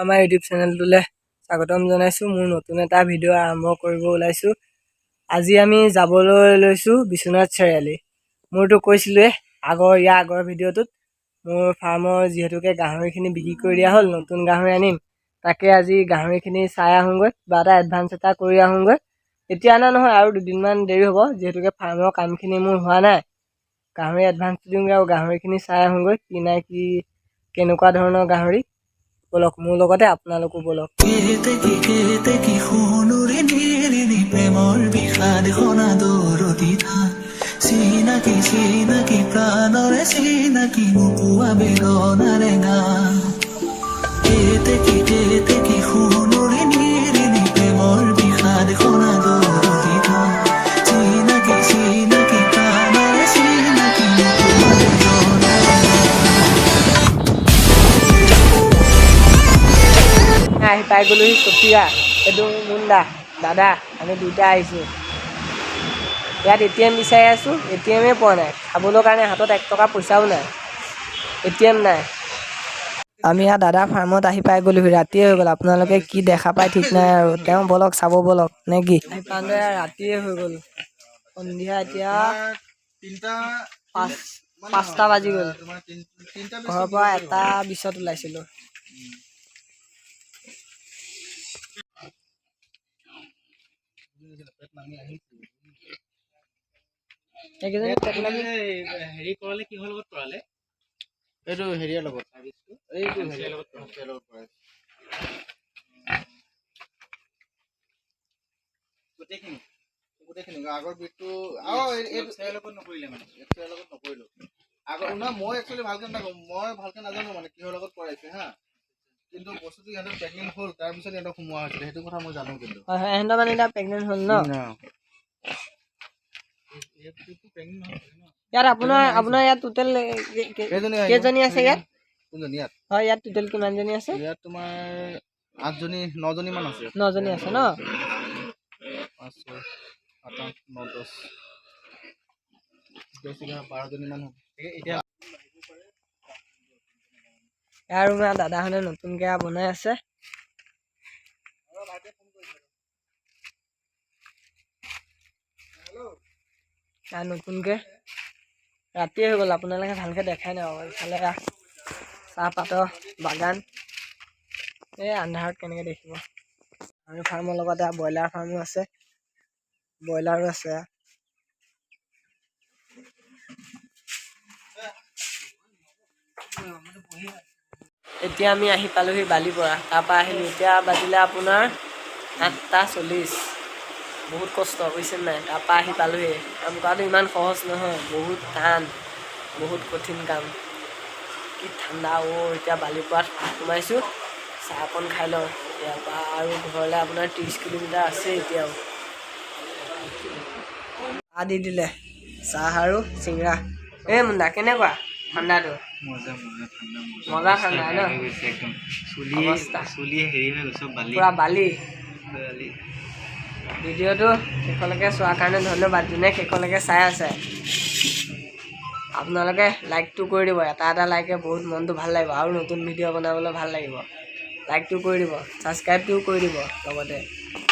আমাৰ ইউটিউব চেনেলটোলৈ স্বাগতম জনাইছোঁ। মোৰ নতুন এটা ভিডিঅ' আৰম্ভ কৰিব ওলাইছোঁ। আজি আমি যাবলৈ লৈছোঁ বিশ্বনাথ চাৰিআলি। মোৰতো কৈছিলোঁৱে আগৰ, ইয়াৰ আগৰ ভিডিঅ'টোত, মোৰ ফাৰ্মৰ যিহেতুকে গাহৰিখিনি বিক্ৰী কৰি দিয়া হ'ল, নতুন গাহৰি আনিম। তাকে আজি গাহৰিখিনি চাই আহোঁগৈ, কিবা এটা এডভান্স এটা কৰি আহোঁগৈ। এতিয়া অনা নহয়, আৰু দুদিনমান দেৰি হ'ব, যিহেতুকে ফাৰ্মৰ কামখিনি মোৰ হোৱা নাই। গাহৰি এডভান্সটো দিওঁগৈ আৰু গাহৰিখিনি চাই আহোঁগৈ, কি নাই কি, কেনেকুৱা ধৰণৰ গাহৰি। ব'লক, মোৰ লগতে আপোনালোকো ব'লক। কেতেকী কেতেকী সোণৰে নিৰিনি, প্ৰেমৰ বিষাদ সনা দৰদী। চিনাকি চিনাকি প্ৰাণৰে চিনাকি, নোপোৱা বেদনাৰে গান। কেতেকী কেতেকী সোণৰে নিৰিনি, প্ৰেমৰ বিষাদ সনা দৰদী। চিনাকি চিনাকি প্ৰাণৰে চিনাকি, নোপোৱা বেদনাৰে গান। আহি পাই গ'লোহি চফিয়া। এইটো মুণ্ডা দাদা, আমি দুইটা আহিছোঁ। ইয়াত এটিএম বিচাৰি আছোঁ, এটিএমেই পোৱা নাই। খাবলৈ কাৰণে হাতত 1 টকা পইচাও নাই, এটিএম নাই। আমি ইয়াত দাদা ফাৰ্মত আহি পাই গ'লোহি, ৰাতিয়ে হৈ গ'ল। আপোনালোকে কি দেখা পায় ঠিক নাই আৰু তেওঁ ব'লক, চাব ব'লক নে কি। আহি পাওঁতে ৰাতিয়ে হৈ গ'ল, সন্ধিয়া এতিয়া তিনিটা 5টা বাজি গ'ল। তোমাৰ তিনিটা। ঘৰৰ পৰা 1টা 20ত ওলাইছিলোঁ। এইকেইজনী পেট লাগি হেৰি কৰালে, কিহৰ লগত কৰালে? এইটো হেৰিয়াৰ লগত, এইটো হেৰিয়াৰ লগত, হেৰিয়াৰ লগত কৰাইছে। গোটেইখিনি? গোটেইখিনি আগৰ বিটটো আৰু এইটো এক্সৰেৰ লগত নকৰিলে মানে? এক্সৰেৰ লগত নকৰিলো। আগৰ নহয়, মই একচুৱেলি ভালকে নাজানো, মই ভালকে নাজানো মানে কিহৰ লগত কৰাইছে হা। কিন্তু বস্তুটো ইহঁতৰ প্ৰেগনেণ্ট হ'ল, তাৰপিছত ইহঁতক সোমোৱা হৈছিলে, সেইটো কথা মই জানো কিন্তু। হয়, ইহঁতৰ মানে এতিয়া প্ৰেগনেণ্ট হ'ল ন? ইয়াত আপোনাৰ ইয়াত টোটেল কেইজনী আহিব? কেইজনী আছে ইয়াত? কোনজনী ইয়াত? হয়, ইয়াত টোটেল কিমানজনী আছে? ইয়াত তোমাৰ আঠজনী নজনী মান আছে। নজনী আছে ন? 5, 6, 7, 8, 9, 10, 10, 11, 12জনী মান হ'ব। এতিয়া আৰু মানে দাদাহঁতে নতুনকৈ বনাই আছে। ইয়াত নতুনকৈ ৰাতিয়ে হৈ গ'ল, আপোনালোকে ভালকৈ দেখাই নাই। ইফালে এয়া চাহপাতৰ বাগান, এই আন্ধাৰত কেনেকৈ দেখিব। গাহৰি ফাৰ্মৰ লগতে ব্ৰইলাৰ ফাৰ্মো আছে, ব্ৰইলাৰো আছে। এতিয়া আমি আহি পালোহি বালিপৰা, তাৰপৰা আহিলোঁ। এতিয়া বাজিলে আপোনাৰ 8টা 40। বহুত কষ্ট, বুজিছে নাই? তাৰপৰা আহি পালোহি। কাম কৰাটো ইমান সহজ নহয়, বহুত টান, বহুত কঠিন কাম। কি ঠাণ্ডা অ'। এতিয়া বালিপৰাত সোমাইছোঁ, চাহ অকণ খাই লওঁ। ইয়াৰ পৰা আৰু ঘৰলৈ আপোনাৰ 30 কিলোমিটাৰ আছে এতিয়াও। চাহ দি দিলে, চাহ আৰু চিঙৰা। এই মুণ্ডা, কেনেকুৱা ঠাণ্ডাটো? মজা মজা ঠাণ্ডা, মজা। মজা ঠাণ্ডা ন? হৈ গৈছে একদম চুলি অৱস্থা। চুলি হেৰি হৈ গৈছে, বালি। পূৰা বালি। বালি। ভিডিঅ'টো শেষলৈকে চোৱাৰ কাৰণে ধন্যবাদ। যোনে শেষলৈকে চাই আছে, আপোনালোকে লাইকটো কৰি দিব। এটা এটা লাইকে বহুত মনটো ভাল লাগিব আৰু নতুন ভিডিঅ' বনাবলৈ ভাল লাগিব। লাইকটো কৰি দিব, ছাবস্ক্ৰাইবটোও কৰি দিব লগতে।